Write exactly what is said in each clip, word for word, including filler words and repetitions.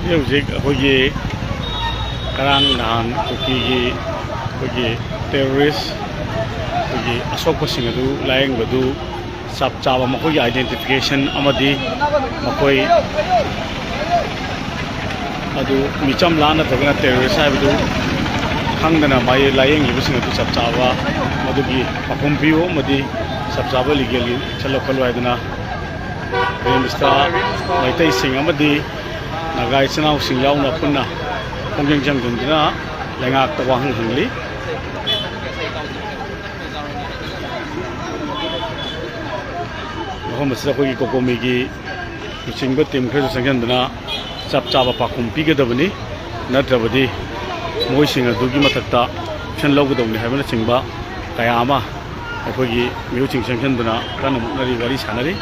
ꯍꯧꯖꯤꯛ ꯍꯧꯖꯤꯛ ꯑꯩꯈꯣꯏꯒꯤ ꯉꯔꯥꯡ ꯅꯍꯥꯟ ꯀꯨꯀꯤꯒꯤ ꯑꯩꯈꯣꯏꯒꯤ terrorist ꯑꯩꯈꯣꯏꯒꯤ ꯑꯁꯣꯛꯄꯁꯤꯡ ꯑꯗꯨ ꯂꯥꯌꯦꯡꯕꯗꯨ ꯆꯞ ꯆꯥꯕ ꯃꯈꯣꯏꯒꯤ identification ꯑꯃꯗꯤ ꯃꯈꯣꯏ ꯑꯗꯨ ꯃꯤꯆꯝꯂꯥ ꯅꯠꯇ꯭ꯔꯒꯅ terrorist ꯍꯥꯏꯕꯗꯨ ꯈꯪꯗꯅ ꯃꯥꯒꯤ ꯂꯥꯌꯦꯡꯂꯤꯕꯁꯤꯡ ꯑꯗꯨ ꯆꯞ ꯆꯥꯕ ꯃꯗꯨꯒꯤ ꯄꯥꯎꯈꯨꯝ ꯄꯤꯌꯨ ꯑꯃꯗꯤ ꯆꯞ ꯆꯥꯕ legal action ꯂꯧꯈꯠꯂꯨ ꯍꯥꯏꯗꯨꯅ ꯔꯤꯝꯁꯇ ꯃꯩꯇꯩꯁꯤꯡ ꯑꯃꯗꯤ ꯅꯥꯒꯥ ꯏꯆꯤꯟ ꯏꯅꯥꯎꯁꯤꯡ ꯌꯥꯎꯅ ꯄꯨꯟꯅ ꯈꯣꯡꯖꯪ ꯆꯪꯁꯤꯟꯗꯨꯅ ꯂꯩꯉꯥꯛꯇ ꯋꯥꯍꯪ ꯍꯪꯂꯤ꯫ ꯃꯐꯝ ꯑꯁꯤꯗ ꯑꯩꯈꯣꯏꯒꯤ ꯀꯣꯀꯣꯃꯤꯒꯤ ꯂꯨꯆꯤꯡꯕ team ꯈꯔꯁꯨ ꯆꯪꯁꯤꯟꯗꯨꯅ ꯆꯞ ꯆꯥꯕ ꯄꯥꯎꯈꯨꯝ ꯄꯤꯒꯗꯕꯅꯤ, ꯅꯠꯇ꯭ꯔꯕꯗꯤ ꯃꯈꯣꯏꯁꯤꯡ ꯑꯗꯨꯒꯤ ꯃꯊꯛꯇ action ꯂꯧꯒꯗꯕꯅꯤ ꯍꯥꯏꯕꯅꯆꯤꯡꯕ ꯀꯌꯥ ꯑꯃ ꯑꯩꯈꯣꯏꯒꯤ ꯃꯤꯑꯣꯏꯁꯤꯡ ꯆꯪꯁꯤꯟꯗꯨꯅ ꯀꯟꯅ ꯃꯨꯛꯅꯔꯤ, ꯋꯥꯔꯤ ꯁꯥꯟꯅꯔꯤ꯫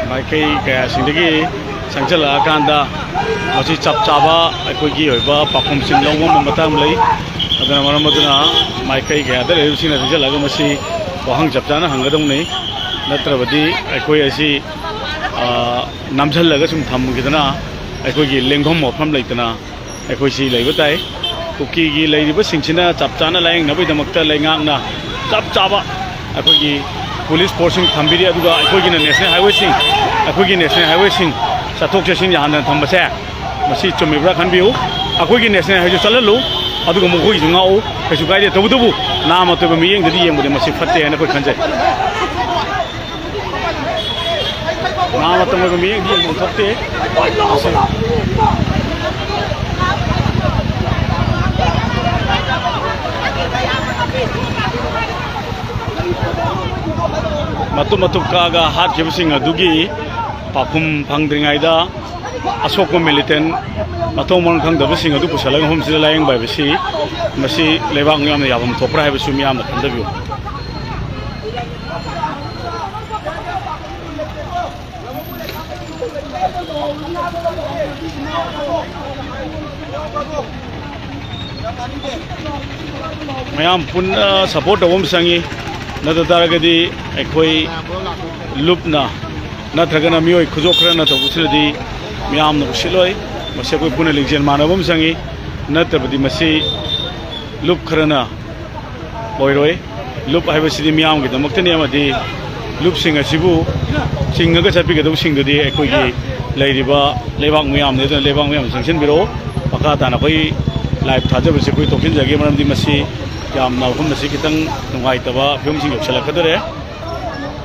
ꯃꯥꯏꯀꯩ ꯀꯌꯥꯁꯤꯡꯗꯒꯤ ꯆꯪꯁꯤꯜꯂꯛꯑꯀꯥꯟꯗ ꯃꯁꯤ ꯆꯞ ꯆꯥꯕ ꯑꯩꯈꯣꯏꯒꯤ ꯑꯣꯏꯕ ꯄꯥꯎꯈꯨꯝꯁꯤꯡ ꯂꯧꯕ ꯉꯝꯕ ꯃꯇꯥꯡ ꯂꯩ꯫ ꯑꯗꯨꯅ ꯃꯔꯝ ꯑꯗꯨꯅ ꯃꯥꯏꯀꯩ ꯀꯌꯥꯗ ꯂꯩꯔꯤꯕꯁꯤꯡꯅ ꯆꯪꯁꯤꯜꯂꯒ ꯃꯁꯤ ꯋꯥꯍꯪ ꯆꯞ ꯆꯥꯅ ꯍꯪꯒꯗꯧꯅꯤ, ꯅꯠꯇ꯭ꯔꯕꯗꯤ ꯑꯩꯈꯣꯏ ꯑꯁꯤ ꯅꯝꯁꯤꯜꯂꯒ ꯁꯨꯝ ꯊꯝꯈꯤꯗꯅ ꯑꯩꯈꯣꯏꯒꯤ ꯂꯦꯡꯐꯝ ꯃꯐꯝ ꯂꯩꯇꯅ ꯑꯩꯈꯣꯏ ꯁꯤ ꯂꯩꯕ ꯇꯥꯏ꯫ ꯀꯨꯀꯤꯒꯤ ꯂꯩꯔꯤꯕꯁꯤꯡꯁꯤꯅ ꯆꯞ ꯆꯥꯅ ꯂꯥꯏꯌꯦꯡꯅꯕꯒꯤꯗꯃꯛꯇ ꯂꯩꯉꯥꯛꯅ ꯆꯞ ꯆꯥꯕ ꯑꯩꯈꯣꯏꯒꯤ ꯄꯨꯂꯤꯁ ꯐꯣꯔꯁꯁꯤꯡ ꯊꯝꯕꯤꯔꯤ꯫ ꯑꯗꯨꯒ ꯑꯩꯈꯣꯏꯒꯤꯅ ꯅꯦꯁꯅꯦꯜ ꯍꯥꯏꯋꯦꯁꯤꯡ, ꯑꯩꯈꯣꯏꯒꯤ ꯅꯦꯁꯅꯦꯜ ꯍꯥꯏꯋꯦꯁꯤꯡ ꯆꯠꯊꯣꯛ ꯆꯠꯁꯤꯟ ꯌꯥꯍꯟꯗꯅ ꯊꯝꯕꯁꯦ ꯃꯁꯤ ꯆꯨꯝꯃꯤꯕ꯭ꯔꯥ ꯈꯟꯕꯤꯌꯨ꯫ ꯑꯩꯈꯣꯏꯒꯤ ꯅꯦꯁꯅꯦꯜ ꯍꯥꯏꯋꯦꯁꯨ ꯆꯠꯍꯜꯂꯨ, ꯑꯗꯨꯒ ꯃꯈꯣꯏꯒꯤꯁꯨ ꯉꯥꯛꯎ, ꯀꯩꯁꯨ ꯀꯥꯏꯗꯦ꯫ ꯇꯧꯕꯇꯕꯨ ꯅꯥꯝꯃ ꯇꯣꯏꯕ ꯃꯤꯠꯌꯦꯡꯗꯗꯤ ꯌꯦꯡꯕꯗꯤ ꯃꯁꯤ ꯐꯠꯇꯦ ꯍꯥꯏꯅ ꯑꯩꯈꯣꯏ ꯈꯟꯖꯩ꯫ ꯃꯥ ꯃꯇꯝ ꯑꯣꯏꯕ ꯃꯤꯠꯌꯦꯡꯗꯤ ꯌꯦꯡꯐꯝ ꯊꯣꯛꯇꯦ꯫ ꯃꯇꯨꯞ ꯃꯇꯨꯞ ꯀꯛꯑꯒ ꯍꯥꯠꯈꯤꯕꯁꯤꯡ ꯑꯗꯨꯒꯤ ꯄꯥꯎꯈꯨꯝ ꯐꯪꯗ꯭ꯔꯤꯉꯩꯗ ꯑꯁꯣꯛꯄ ꯃꯤꯂꯤꯇꯦꯟ ꯃꯊꯣꯡ ꯃꯔꯝ ꯈꯪꯗꯕꯁꯤꯡ ꯑꯗꯨ ꯄꯨꯁꯜꯂꯒ ꯃꯐꯝꯁꯤꯗ ꯂꯥꯌꯦꯡꯕ ꯍꯥꯏꯕꯁꯤ ꯃꯁꯤ ꯂꯩꯕꯥꯛ ꯃꯤꯌꯥꯝꯅ ꯌꯥꯐꯝ ꯊꯣꯛꯄ꯭ꯔꯥ ꯍꯥꯏꯕꯁꯨ ꯃꯤꯌꯥꯝꯅ ꯈꯟꯊꯕꯤꯌꯨ꯫ ꯃꯌꯥꯝ ꯄꯨꯟꯅ ꯁꯄꯣꯔꯠ ꯇꯧꯕ ꯑꯃ ꯆꯪꯉꯤ꯫ ꯅꯠꯇ ꯇꯥꯔꯒꯗꯤ ꯑꯩꯈꯣꯏ ꯂꯨꯞꯅ ꯅꯠꯇ꯭ꯔꯒꯅ ꯃꯤꯑꯣꯏ ꯈꯨꯗꯣꯞ ꯈꯔꯅ ꯇꯧꯕꯁꯤꯅꯗꯤ ꯃꯤꯌꯥꯝꯅ ꯎꯁꯤꯠꯂꯣꯏ꯫ ꯃꯁꯤ ꯑꯩꯈꯣꯏ ꯄꯨꯟꯅ ꯂꯤꯡꯖꯦꯜ ꯃꯥꯟꯅꯕ ꯑꯃ ꯆꯪꯉꯤ꯫ ꯅꯠꯇ꯭ꯔꯕꯗꯤ ꯃꯁꯤ ꯂꯨꯞ ꯈꯔꯅ ꯑꯣꯏꯔꯣꯏ꯫ ꯂꯨꯞ ꯍꯥꯏꯕꯁꯤꯗꯤ ꯃꯤꯌꯥꯝꯒꯤꯗꯃꯛꯇꯅꯤ ꯑꯃꯗꯤ ꯂꯨꯞꯁꯤꯡ ꯑꯁꯤꯕꯨ ꯆꯤꯡꯉꯒ ꯆꯠꯄꯤꯒꯗꯧꯕꯁꯤꯡꯗꯨꯗꯤ ꯑꯩꯈꯣꯏꯒꯤ ꯂꯩꯔꯤꯕ ꯂꯩꯕꯥꯛ ꯃꯤꯌꯥꯝꯅꯤ꯫ ꯑꯗꯨꯅ ꯂꯩꯕꯥꯛ ꯃꯤꯌꯥꯝꯅ ꯆꯪꯁꯤꯟꯕꯤꯔꯛꯑꯣ꯫ ꯃꯈꯥ ꯇꯥꯅ ꯑꯩꯈꯣꯏ ꯂꯥꯏꯚ ꯊꯥꯖꯕꯁꯤ ꯑꯩꯈꯣꯏ ꯇꯣꯛꯁꯤꯟꯖꯒꯦ, ꯃꯔꯝꯗꯤ ꯃꯁꯤ ꯌꯥꯝꯅ ꯃꯐꯝ ꯑꯁꯤ ꯈꯤꯇꯪ ꯅꯨꯡꯉꯥꯏꯇꯕ ꯐꯤꯕꯝꯁꯤꯡ ꯌꯧꯁꯤꯜꯂꯛꯀꯗꯧꯔꯦ꯫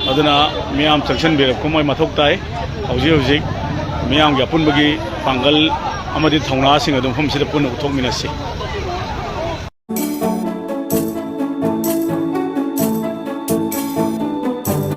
ꯑꯗꯨꯅ ꯃꯤꯌꯥꯝ ꯆꯪꯁꯤꯟꯕꯤꯔꯛꯄ ꯃꯣꯏ ꯃꯊꯧ ꯇꯥꯏ꯫ ꯍꯧꯖꯤꯛ ꯍꯧꯖꯤꯛ ꯃꯤꯌꯥꯝꯒꯤ ꯑꯄꯨꯟꯕꯒꯤ ꯄꯥꯡꯒꯜ ꯑꯃꯗꯤ ꯊꯧꯅꯥꯁꯤꯡ ꯑꯗꯨ ꯃꯐꯝꯁꯤꯗ ꯄꯨꯟꯅ ꯎꯠꯊꯣꯛꯃꯤꯟꯅꯁꯤ꯫